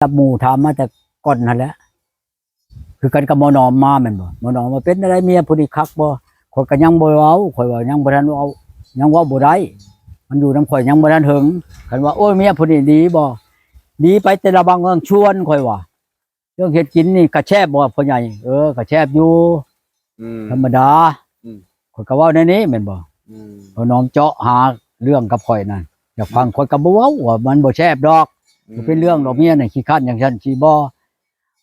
ກັບໝູ່ຖາມມາແຕ່ກ່ອນຫັ້ນແຫຼະ ຄືກັນກັບໝໍໜອມມາແມ່ນບໍ່? ໝໍໜອມວ່າ ເປັນແນວໃດເມຍຜູ້ນີ້ຄັກບໍ່? ຂ້ອຍກໍຍັງບໍ່ເວົ້າ ຂ້ອຍວ່າຍັງບໍ່ທັນເວົ້າ ຍັງເວົ້າບໍ່ໄດ້ ມັນຢູ່ນຳຂ້ອຍຍັງບໍ່ທັນເຖິງ. ຄັນວ່າ ໂອ້ຍ ເມຍຜູ້ນີ້ດີບໍ່? ດີໄປແຕ່ລະບາງເລື່ອງຊວນ ຂ້ອຍວ່າ ເລື່ອງເຮັດກິນນີ້ກະແຊບບໍ່ພໍ່ໃຫຍ່? ເອີ ກະແຊບຢູ່ ອືມ ທຳມະດາ ອືມ ຂ້ອຍກໍເວົ້າແນວນີ້ແມ່ນບໍ່? ອືມ ພໍ່ໜອມເຈາະຫາເລື່ອງກັບຂ້ອຍນັ້ນ ຢາກຟັງ ອືມ ຂ້ອຍກໍບໍ່ເວົ້າວ່າມັນບໍ່ແຊບດອກ ອືມ ບໍ່ເປັນເລື່ອງດອກ ເມຍນັ້ນຂີ້ຄ້ານຈັ່ງຊັ້ນຊີ້ບໍ່?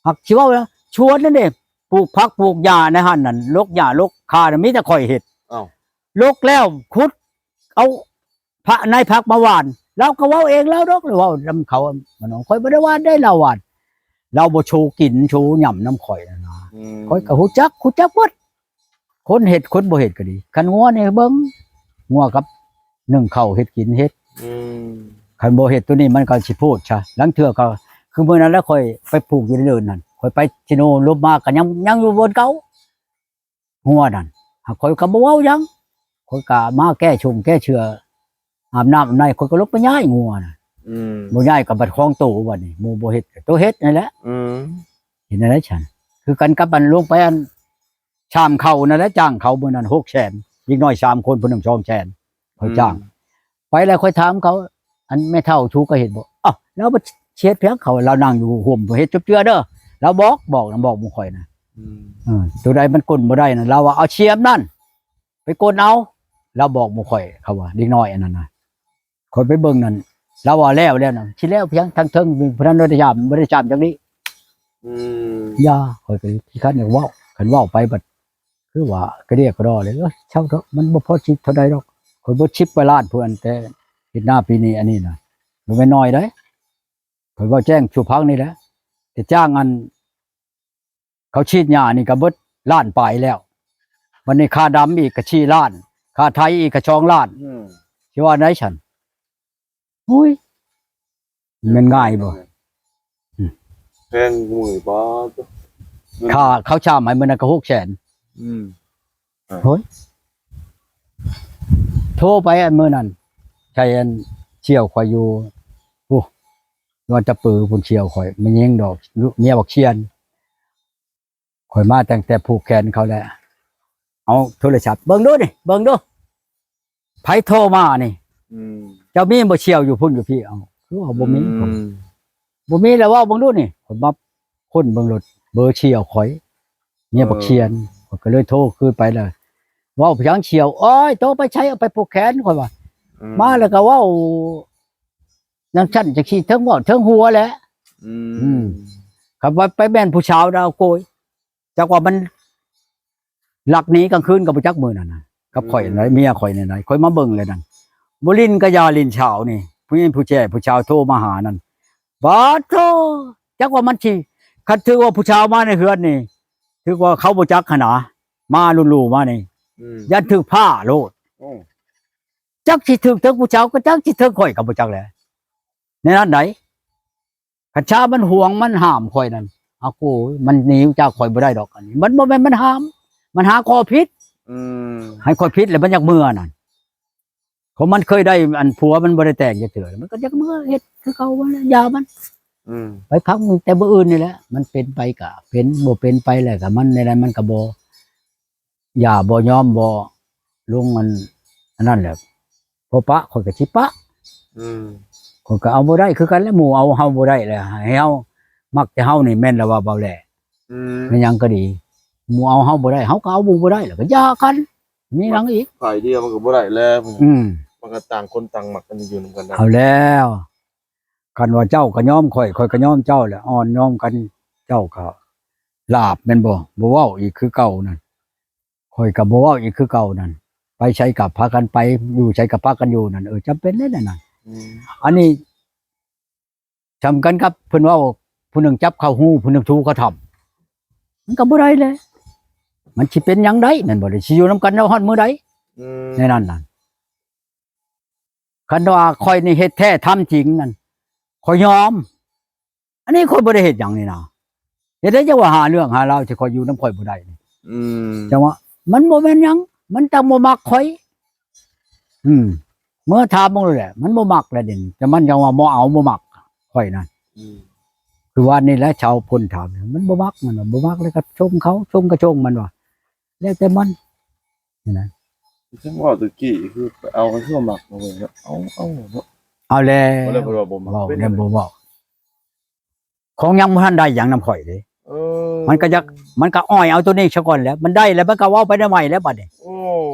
ຫາກຊິເວົ້ານະ ຊວນນັ້ນເດ້ ປູກຜັກປູກຫຍ້າໃນຫັ້ນນັ້ນ ລົກຫຍ້າລົກຄານະ ມີແຕ່ຂ້ອຍເຮັດ ອ້າວ ລົກແລ້ວຂຸດ ເອົາ ພະນາຍຜັກມາຫວ່ານ ລາວກໍເວົ້າເອງລາວດອກ ລາວເວົ້ານຳເຂົາ ມັນ ຂ້ອຍບໍ່ໄດ້ຫວ່ານເດ້ ລາວຫວ່ານ ລາວບໍ່ໂຊກິນໂຊຫຍ້ຳນຳຂ້ອຍນະ ອືມ ຂ້ອຍກໍຮູ້ຈັກ ຮູ້ຈັກເບິດ ຄົນເຮັດຄົນບໍ່ເຮັດກໍດີ ຄັນງົວນີ້ເບິ່ງ ງົວກັບໜຶ້ງເຂົ້າເຮັດກິນເຮັດ ອືມ ຄັນບໍ່ເຮັດໂຕນີ້ມັນກໍຊິໂພດຊະ ລາງເທື່ອກໍ ຄືມື້ນັ້ນລະຂ້ອຍໄປຜູກຢູ່ໃນເດີ່ນນັ້ນ ຂ້ອຍໄປຊິໂນລົບມາກໍຍັງ ຍັງຢູ່ບ່ອນເກົ່າ ງົວນັ້ນ ຫາກຂ້ອຍກໍບໍ່ເວົ້າຫຍັງ ຂ້ອຍກໍມາແກ້ຊົງແກ້ເຊື່ອ ອາບນ້ຳອາບໃນ ຂ້ອຍກໍລົງໄປຍ້າຍງົວນະ ອືມ ບໍ່ຍ້າຍກໍບັດຂອງໂຕບັດນີ້ ໝູ່ບໍ່ເຮັດກໍໂຕເຮັດນັ້ນແຫຼະ ອືມ ເຮັດແນວໃດຊັ້ນ? ຄືກັນກັບອັນລົງໄປອັນຊາມເຂົານັ້ນແຫຼະ ຈ້າງເຂົາມື້ນັ້ນຫົກແສນ ເດັກນ້ອຍສາມຄົນ ຜູ້ໜຶ່ງສອງແສນ ຂ້ອຍຈ້າງ ອືມ ໄປແລ້ວຂ້ອຍຖາມເຂົາ ອັນແມ່ເຖົ້າ ສູກໍເຮັດບໍ່? ອ້າວ ລາວບໍ່ເຮັດພຽງເຂົາ ລາວນັ່ງຢູ່ຮົ່ມ ບໍ່ເຮັດຈົບເທື່ອເດີ ລາວບອກ ບອກນະ ບອກໝູ່ຂ້ອຍນະ ອືມ ເອີ ໂຕໃດມັນກົ້ນບໍ່ໄດ້ນະ ລາວວ່າ ເອົາຊຽມນັ້ນໄປກົ້ນເອົາ ລາວບອກໝູ່ຂ້ອຍ ເຂົາວ່າ ເດັກນ້ອຍອັນນັ້ນນະ ຂ້ອຍໄປເບິ່ງນັ້ນ ລາວວ່າແລ້ວແລ້ວນະ ຊິແລ້ວພຽງທາງເທິງ ພະນັ້ນບໍ່ໄດ້ຊາມ ບໍ່ໄດ້ຊາມຈັກນີ້ ອືມ ຢ່າ ຂ້ອຍກໍຂີ້ຄັນຢາກເວົ້າ ຄັນເວົ້າໄປບັດ ຄືວ່າກະເດຍກະດໍເລີຍ ເອີຍ ເຊົາເຖາະ ມັນບໍ່ພໍຊິເທົ່າໃດດອກ ຂ້ອຍເບິດສິບກວ່າລ້ານພຸ້ນ ແຕ່ເຮັດນາປີນີ້ ອັນນີ້ນະ ບໍ່ແມ່ນນ້ອຍເດ້ ຂ້ອຍເວົ້າແຈ້ງສູ່ຟັງນີ້ແຫຼະ ແຕ່ຈ້າງອັນ ເຂົາສີດຫຍ້ານີ້ກໍເບິດລ້ານປາຍແລ້ວ ບັດນີ້ຄ່າດຳອີກກໍສີ່ລ້ານ ຄ່າໄຖອີກກໍສອງລ້ານ ອືມ ຊິວ່າໄດຊັ້ນ? ໂອ້ຍ ແມ່ນງ່າຍບໍ່? ອືມ ແພງມື້ບໍ່? ຄ່າເຂົ້າສາມໃຫ້ມື້ນັ້ນກໍຫົກແສນ ອືມ ໂອ້ຍ ໂທໄປອັນມື້ນັ້ນ ໃສ່ອັນສ່ຽວຂ້ອຍຢູ່ ໂອ້ ຢູ່ອັນຕະປືພຸ້ນ ສ່ຽວຂ້ອຍ ແມ່ຍິງດອກ ເມຍບັກຊຽນ ຂ້ອຍມາຕັ້ງແຕ່ຜູກແຂນເຂົາແລ້ວ ເອົາໂທລະສັບ ເບິ່ງດູນີ້ ເບິ່ງດູ ໃຜໂທມານີ້? ອືມ ເຈົ້າມີບໍ່ສ່ຽວຢູ່ພຸ້ນຢູ່ພີ້? ເອົ້າ ຄືວ່າບໍ່ມີ ອືມ ບໍ່ມີແລ້ວ ເວົ້າເບິ່ງດູນີ້ ຂ້ອຍມາຄົ້ນເບິ່ງໂລດ ເບີສ່ຽວຂ້ອຍ ເມຍບັກຊຽນ ເອີ ຂ້ອຍກໍເລີຍໂທຄືນໄປແລ້ວ ເວົ້າພຽງສ່ຽວ ໂອ້ຍ ໂຕໄປໃສ ເອົາໄປຜູກແຂນ ຂ້ອຍວ່າ ອືມ ມາແລ້ວກໍເວົ້າຈັ່ງຊັ້ນຈັ່ງຊີ້ ເທິງເວົ້າເທິງຫົວແຫຼະ ອືມ ອືມ ຄັນວ່າໄປແມ່ນຜູ້ສາວດາວໂກຍ ຈັກວ່າມັນລັກໜີກາງຄືນກໍບໍ່ຈັກມື້ນັ້ນນະ ກັບຂ້ອຍນັ້ນ ອືມ ເມຍຂ້ອຍນີ້ນະ ຂ້ອຍມາເບິ່ງແລ້ວນັ້ນ ບໍ່ຫຼິ້ນກໍຢ່າຫຼິ້ນສາວນີ້ ຜູ້ຍິງຜູ້ແຈ ຜູ້ສາວໂທມາຫານັ້ນ ບາດໂທ ຈັກວ່າມັນຊິ ຄັນຖືກວ່າຜູ້ສາວມາໃນເຮືອນນີ້ ຖືກວ່າເຂົາບໍ່ຈັກຫັ້ນນະ ມາຫຼູໆມານີ້ ອືມ ຢ້ານຖືກພ້າໂລດ ໂອ້ ຈັກຊິຖືກເຖິງຜູ້ສາວ ກໍຈັກຊິເຖິງຂ້ອຍກໍບໍ່ຈັກແຫຼະ ໃນນັ້ນໃດ ຄັນຊາມັນຫວງມັນຫ້າມຂ້ອຍນັ້ນ ອາໂກຍ ມັນໜີຈາກຂ້ອຍບໍ່ໄດ້ດອກ ອັນນີ້ ມັນບໍ່ແມ່ນມັນຫ້າມ ມັນຫາຂໍ້ຜິດ ອືມ ໃຫ້ຂ້ອຍຜິດແລ້ວມັນຢາກເມືອນັ້ນ ເພາະມັນເຄີຍໄດ້ອັນຜົວມັນບໍ່ໄດ້ແຕ່ງຈັກເທື່ອ ມັນກໍຢາກເມືອເຮັດຄືເກົ່າຫັ້ນແຫຼະ ຢ່າມັນ ອືມ ໄປພັກແຕ່ມື້ອື່ນນີ້ແຫຼະ ມັນເປັນໄປກະເປັນ ບໍ່ເປັນໄປແລ້ວກະມັນແນວໃດມັນກະບໍ່ ຢ່າ ບໍ່ຍອມ ບໍ່ລົງອັນ ອັນນັ້ນແຫຼະ ບໍ່ປະ ຂ້ອຍກໍຊິປະ ອືມ ຂ້ອຍກໍເອົາບໍ່ໄດ້ຄືກັນແຫຼະ ໝູ່ເອົາເຮົາບໍ່ໄດ້ແຫຼະ ໃຫ້ເຮົາມັກແຕ່ເຮົານີ້ແມ່ນແລ້ວວ່າເບົາແຫຼະ ອືມ ແມ່ນຫຍັງກໍດີ ໝູ່ເອົາເຮົາບໍ່ໄດ້ ເຮົາກໍເອົາໝູ່ບໍ່ໄດ້ ແລ້ວກໍຢ່າກັນ ມີຫຍັງອີກ ຝ່າຍດຽວມັນກໍບໍ່ໄດ້ແລ້ວ ອືມ ມັນກໍຕ່າງຄົນຕ່າງມັກກັນຢູ່ນຳກັນໄດ້ ເອົາແລ້ວ ຄັນວ່າເຈົ້າກໍຍອມຂ້ອຍ ຂ້ອຍກໍຍອມເຈົ້າແຫຼະ ອ່ອນຍອມກັນ ເຈົ້າກໍລາບແມ່ນບໍ່? ບໍ່ເວົ້າອີກຄືເກົ່ານັ້ນ ຂ້ອຍກໍບໍ່ເວົ້າອີກຄືເກົ່ານັ້ນ ໄປໃສກໍພາກັນໄປ ຢູ່ໃສກໍພາກັນຢູ່ນັ້ນ ເອີ ຈຳເປັນແລ້ວນັ້ນ ອືມ ອັນນີ້ ສ່ຳກັນກັບເພິ່ນເວົ້າ ຜູ້ໜຶ່ງຈັບເຂົ້າຮູ ຜູ້ໜຶ່ງຖູເຂົ້າຖ້ຳ ມັນກໍບໍ່ໄດ້ແຫຼະ ມັນຊິເປັນຫຍັງໄດ້ແມ່ນບໍ່? ຊິຢູ່ນຳກັນຮອດມື້ໃດ? ອືມ ໃນນັ້ນນະ ຄັນວ່າຂ້ອຍນີ້ເຮັດແທ້ທຳຈິງນັ້ນ ຂ້ອຍຍອມ ອັນນີ້ຂ້ອຍບໍ່ໄດ້ເຮັດຫຍັງນີ້ນະ ເຮັດໃດຈັ່ງວ່າຫາເລື່ອງຫາລາວ ຊິຂ້ອຍຢູ່ນຳຂ້ອຍບໍ່ໄດ້ນີ້ ອືມ ຈັ່ງວ່າມັນບໍ່ແມ່ນຫຍັງ ມັນຈັ່ງບໍ່ມັກຂ້ອຍ ອືມ ເມື່ອຖາມເບິ່ງໂລດແຫຼະ ມັນບໍ່ມັກແຫຼະເດ ແຕ່ມັນຍັງວ່າບໍ່ເອົາ ບໍ່ມັກຂ້ອຍນະ ອືມ ຄືວານນີ້ແຫຼະ ຊາວພົນຖາມ ມັນບໍ່ມັກ ມັນວ່າບໍ່ມັກ ແລ້ວກໍຊົງເຂົາ ຊົງກໍຊົງ ມັນວ່າ ແລ້ວແຕ່ມັນ ນີ້ນະ ຄືເວົ້າຕະກີ້ ຄືໄປເອົາກັນຄືມັກເນາະ ເອົາ ເອົາເນາະ ເອົາແລ້ວ ບໍ່ແລ້ວ ບໍ່ມັກ ເວົ້າແລ້ວບໍ່ເວົ້າ ຂອງຍັງບໍ່ທັນໄດ້ຫຍັງນຳຂ້ອຍເດ້ ເອີ ມັນກໍຢາກ ມັນກໍອ້ອຍເອົາໂຕນີ້ຊະກ່ອນແຫຼະ ມັນໄດ້ແລ້ວ ມັນກໍເວົ້າໄປແນວໃໝ່ແລ້ວບັດນີ້ ໂອ້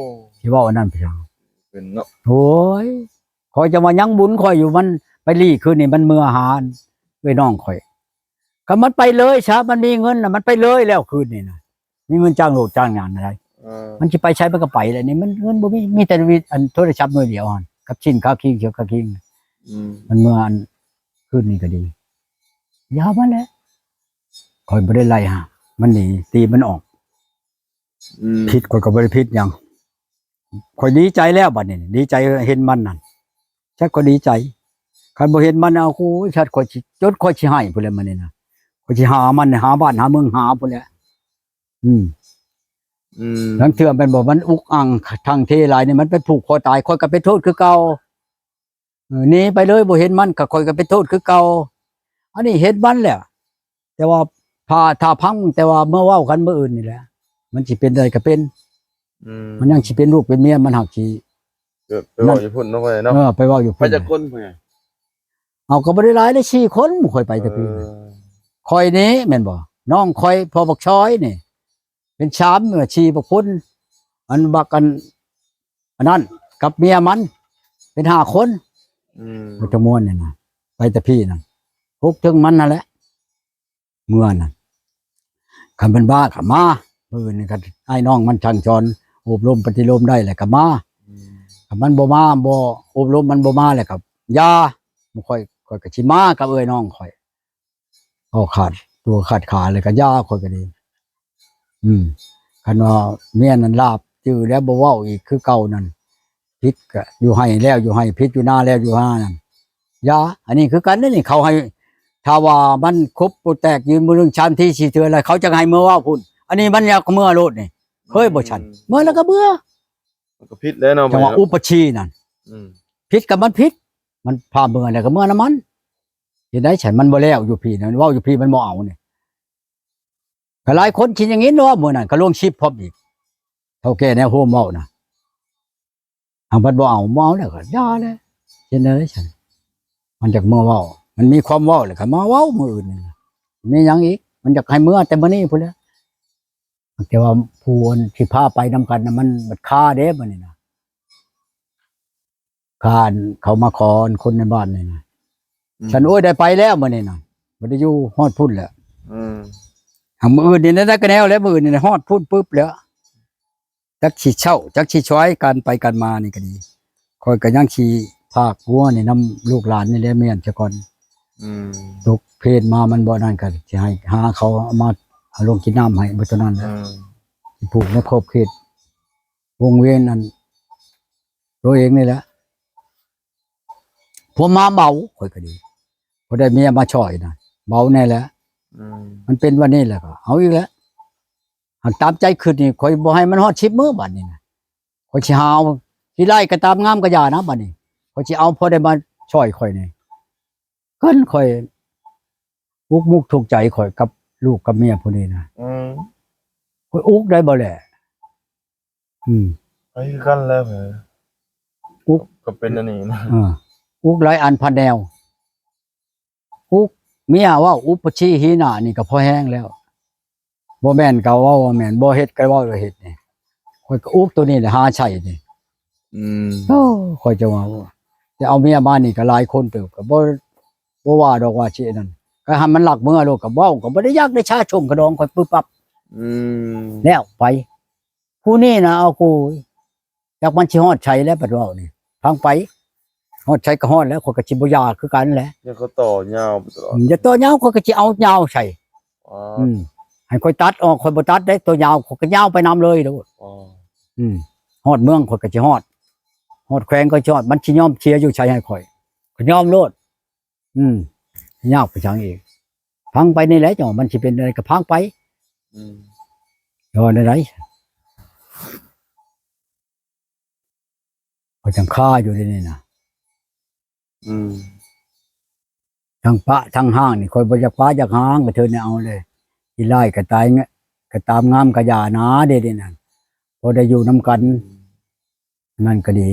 ຊິເວົ້າອັນນັ້ນໄປຫຍັງ ເປັນເນາະ ໂອ້ຍ ຂ້ອຍຈະວ່າຍັງບຸນຂ້ອຍຢູ່ ມັນໄປລີ້ຄືນນີ້ ມັນເມືອຫາເອື້ອຍນ້ອງຂ້ອຍ ຄັນມັນໄປເລີຍຊະ ມັນມີເງິນນະ ມັນໄປເລີຍແລ້ວຄືນນີ້ນະ ມີເງິນຈ້າງໂລດຈ້າງຫຍັງນະໄດ໋ ເອີ ມັນຊິໄປໃສມັນກໍໄປແຫຼະນີ້ ມັນເງິນບໍ່ມີ ມີແຕ່ວິ ອັນໂທລະສັບໜ່ວຍດຽວຫັ້ນ ກັບຊິນຄາຄີງ ເສື້ອຄາຄີງ ອືມ ມັນເມືອອັນ ຄືນນີ້ກໍດີ ຢ່າມັນແຫຼະ ຂ້ອຍບໍ່ໄດ້ໄລ່ຫາ ມັນໜີ ຕີມັນອອກ ອືມ ຜິດ ຂ້ອຍກໍບໍ່ໄດ້ຜິດຫຍັງ ຂ້ອຍດີໃຈແລ້ວບັດນີ້ ດີໃຈເຫັນມັນນັ້ນ ຈັກຂ້ອຍດີໃຈ ຄັນບໍ່ເຫັນມັນ ເອົາ ໂອ້ຍ ຈັກຂ້ອຍຊິ ຈົນຂ້ອຍຊິໄຫ້ພຸ້ນແຫຼະ ມື້ນີ້ນະ ຂ້ອຍຊິຫາມັນ ຫາບ້ານຫາເມືອງຫາພຸ້ນແຫຼະ ອືມ ອືມ ລາງເທື່ອແມ່ນບໍ່ ມັນອຸກອັ່ງທັ່ງເທຫຼາຍນີ້ ມັນໄປຜູກຄໍຕາຍ ຂ້ອຍກໍເປັນໂທດຄືເກົ່າ ເອີ ໜີໄປເລີຍ ບໍ່ເຫັນມັນ ກໍຂ້ອຍກໍເປັນໂທດຄືເກົ່າ ອັນນີ້ເຫັນມັນແລ້ວ ແຕ່ວ່າຖ້າ ຖ້າພັງ ແຕ່ວ່າເມື່ອເວົ້າກັນມື້ອື່ນນີ້ແຫຼະ ມັນຊິເປັນໃດກໍເປັນ ອືມ ມັນຍັງຊິເປັນລູກເປັນເມຍ ມັນຫາກຊິ ເອີ ໄປເວົ້າຢູ່ພຸ້ນເນາະ ເນາະ ເອີ ໄປເວົ້າຢູ່ພຸ້ນ ໄປຈັກຄົນ ເອົາ ກໍບໍ່ໄດ້ຫຼາຍເດ້ ສີ່ຄົນ ຂ້ອຍໄປແຕ່ພີ້ ເອີ ຂ້ອຍນີ້ແມ່ນບໍ່ ນ້ອງຂ້ອຍ ພໍ່ບັກຊອຍນີ້ ເປັນສາມ ເອີ ສີ່ ບັກພຸ້ນ ອັນບັກ ອັນ ອັນນັ້ນກັບເມຍມັນ ເປັນຫ້າຄົນ ອືມ ໝົດທັງມວນນີ້ນະ ໄປແຕ່ພີ້ນັ້ນ ຫົກເຖິງມັນນັ້ນແຫຼະ ເມືອນັ້ນ ຄັນເພິ່ນວ່າກໍມາ ມື້ອື່ນນີ້ກໍອ້າຍນ້ອງມັນສັ່ງສອນ ອົບຮົມປະຕິລົມໄດ້ແລ້ວກໍມາ ອືມ ຄັນມັນບໍ່ມາ ບໍ່ອົບຮົມ ມັນບໍ່ມາແລ້ວກໍຢ່າ ໝູ່ຂ້ອຍ ຂ້ອຍກໍຊິມາກັບເອື້ອຍນ້ອງຂ້ອຍ ເອົາຂາດຕົວຂາດຂາ ແລ້ວກໍຢ່າ ຂ້ອຍກໍດີ ອືມ ຄັນວ່າເມຍນັ້ນລາບຈື່ແລ້ວ ບໍ່ເວົ້າອີກຄືເກົ່ານັ້ນ ຜິດກໍຢູ່ໃຫ້ແລ້ວຢູ່ໃຫ້ ຜິດຢູ່ນາແລ້ວຢູ່ນານັ້ນ ຢ່າ ອັນນີ້ຄືກັນເດ້ນີ້ ເຂົາໃຫ້ ຖ້າວ່າມັນຄົບບໍ່ແຕກ ຢືນມື້ໜຶ່ງສາມທີສີ່ເທື່ອ ແລ້ວເຂົາຈະໃຫ້ເມືອເວົ້າພຸ້ນ ອັນນີ້ມັນຢາກເມືອໂລດນີ້ ເຄີຍບໍ່ຊັ້ນ ອືມ ເມືອແລ້ວກໍເມືອ ມັນກໍຜິດແລ້ວເນາະ ຈັງຫວະອຸປະຊີນັ້ນ ອືມ ຜິດກໍມັນຜິດ ມັນພາເມືອແລ້ວກໍເມືອນຳມັນ ເຮັດໄດ້ຊັ້ນ ມັນບໍ່ແລ້ວຢູ່ພີ້ນະ ເວົ້າຢູ່ພີ້ມັນບໍ່ເອົານີ້ ກໍຫຼາຍຄົນຄິດຢ່າງນີ້ເນາະ ມື້ນັ້ນກໍລົງຄລິບພ້ອມອີກ ເຖົ້າແກ່ແນວໂຮມເວົ້ານະ ຫາກມັນບໍ່ເອົາ ບໍ່ເອົາແລ້ວກໍຢ່າແຫຼະ ເຮັດແນວໃດຊັ້ນ ມັນຢາກເມືອເວົ້າ ມັນມີຄວາມເວົ້າແລ້ວກໍມາເວົ້າມື້ອື່ນນີ້ ມີຫຍັງອີກ ມັນຢາກໃຫ້ເມືອແຕ່ມື້ນີ້ພຸ້ນແຫຼະ ແຕ່ວ່າຜູ້ອັນທີ່ພາໄປນຳກັນນະ ມັນບັດຄາເດ້ບັດນີ້ນະ ຄາ ເຂົາມາຂໍຄົນໃນບ້ານນີ້ນະ ອືມ ຊັ້ນ ໂອ້ຍ ໄດ້ໄປແລ້ວມື້ນີ້ນະ ບໍ່ໄດ້ຢູ່ຮອດພຸ້ນແຫຼະ ອືມ ຫາກມື້ອື່ນນີ້ໄດ້ກໍແນວແລ້ວ ມື້ອື່ນນີ້ຮອດພຸ້ນປຶບແລ້ວ ຈັກຊິເຊົ້າ ຈັກຊິສວາຍ ການໄປການມານີ້ກໍດີ ຂ້ອຍກໍຍັງຊິພາກງົວນີ້ນຳລູກຫຼານນີ້ແຫຼະ ແມ່ນຊະກ່ອນ ອືມ ຕົກເພນມາມັນບໍ່ນັ້ນກໍຊິໃຫ້ຫາເຂົາເອົາມາ ເອົາລົງກິນນ້ຳໃຫ້ ບໍ່ເທົ່ານັ້ນແຫຼະ ອືມ ຊິຜູກໃນຂອບເຂດວົງເວນອັນຕົວເອງນີ້ແຫຼະ ພວກມາເບົາ ຂ້ອຍກໍດີ ພໍໄດ້ເມຍມາຊ່ອຍນະ ເບົາແດ່ແຫຼະ ອືມ ມັນເປັນວັນນີ້ແລ້ວກໍເອົາອີກແລ້ວ ຫາກຕາມໃຈຄິດນີ້ ຂ້ອຍບໍ່ໃຫ້ມັນຮອດສິບມື້ບັດນີ້ນະ ຂ້ອຍຊິຫາເອົາ ຊິໄລ່ກໍຕາມງາມກໍຢ່ານະ ບັດນີ້ຂ້ອຍຊິເອົາພໍໄດ້ມາຊ່ອຍຂ້ອຍນີ້ ເກີນຂ້ອຍອຸກມຸກທຸກໃຈຂ້ອຍກັບລູກກັບເມຍຜູ້ນີ້ນະ ອືມ ຂ້ອຍອຸກໄດ້ບໍ່ແຫຼະ ອືມ ໄປຄືກັນແຫຼະ ອຸກ ກໍເປັນອັນນີ້ນະ ເອີ ອຸກຫຼາຍອັນພັນແນວ ອຸກ ເມຍເວົ້າອຸປະຊີຫີນານີ້ກໍພໍແຮງແລ້ວ ບໍ່ແມ່ນກໍເວົ້າວ່າແມ່ນ ບໍ່ເຮັດກໍເວົ້າວ່າເຮັດນີ້ ຂ້ອຍກໍອຸກໂຕນີ້ແຫຼະຫາໃຊ້ນີ້ ອືມ ໂອ້ ຂ້ອຍຈະວ່າ ຈະເອົາເມຍມານີ້ກໍຫຼາຍຄົນເຕີບ ກໍບໍ່ ບໍ່ວ່າດອກວ່າຊິອັນນັ້ນ ກໍໃຫ້ມັນລັກເມືອໂລດ ກໍເວົ້າ ກໍບໍ່ໄດ້ຢາກໄດ້ຊາຊົງຂະດອງຂ້ອຍປຶບປັບ ອືມ ແລ້ວໄປ ຜູ້ນີ້ນະ ເອົາກູ ຈັກມັນຊິຮອດໃສແລ້ວ ບັດເວົ້ານີ້ ຟັງໄປ ຮອດໃສກໍຮອດແລ້ວ ຂ້ອຍກໍຊິບໍ່ຢ່າຄືກັນແຫຼະ ຍັງເຂົາຕໍ່ຍາວໄປຕະຫຼອດ ອືມ ຢ່າຕໍ່ຍາວ ຂ້ອຍກໍຊິເອົາຍາວໃສ່ ອໍ ອືມ ໃຫ້ຂ້ອຍຕັດອອກ ຂ້ອຍບໍ່ຕັດເດ້ ຕົວຍາວ ຂ້ອຍກໍຍາວໄປນຳເລີຍໂລດ ອໍ ອືມ ຮອດເມືອງຂ້ອຍກໍຊິຮອດ ຮອດແຂວງຂ້ອຍຊິຮອດ ມັນຊິຍອມເສຍຢູ່ໃສໃຫ້ຂ້ອຍ ຂ້ອຍຍອມໂລດ ອືມ ຍາວໄປຫຍັງອີກ ຟັງໄປນີ້ແຫຼະ ເຈົ້າ ມັນຊິເປັນແນວໃດກໍຟັງໄປ ອືມ ເຈົ້າວ່າແນວໃດ ຂ້ອຍຈັ່ງຄາຢູ່ເດນີ້ນະ ອືມ ທັງປະທັງຮ້າງນີ້ ຂ້ອຍບໍ່ຢາກປະຢາກຮ້າງ ກະເທີນແນວເອົາເລີຍ ຂີ້ຮ້າຍກະຕາຍ ກະຕາມງາມກະຢ່ານາເດ້ ນີ້ນັ້ນ ພໍໄດ້ຢູ່ນຳກັນ ນັ້ນກະດີ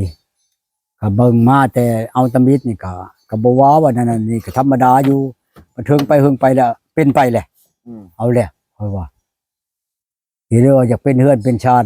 ກະເບິ່ງມາແຕ່ເອົາຕຳອິດນີ້ກະ ກະບໍ່ວ່າວ່ານັ້ນນີ້ ກະທຳມະດາຢູ່ ມັນເຖິງໄປເຫິງໄປແລ້ວ ເປັນໄປແຫຼະ ອືມ ເອົາແຫຼະ ຂ້ອຍວ່າ ທີ່ເລີຍວ່າຢາກເປັນເຮືອນເປັນຊານ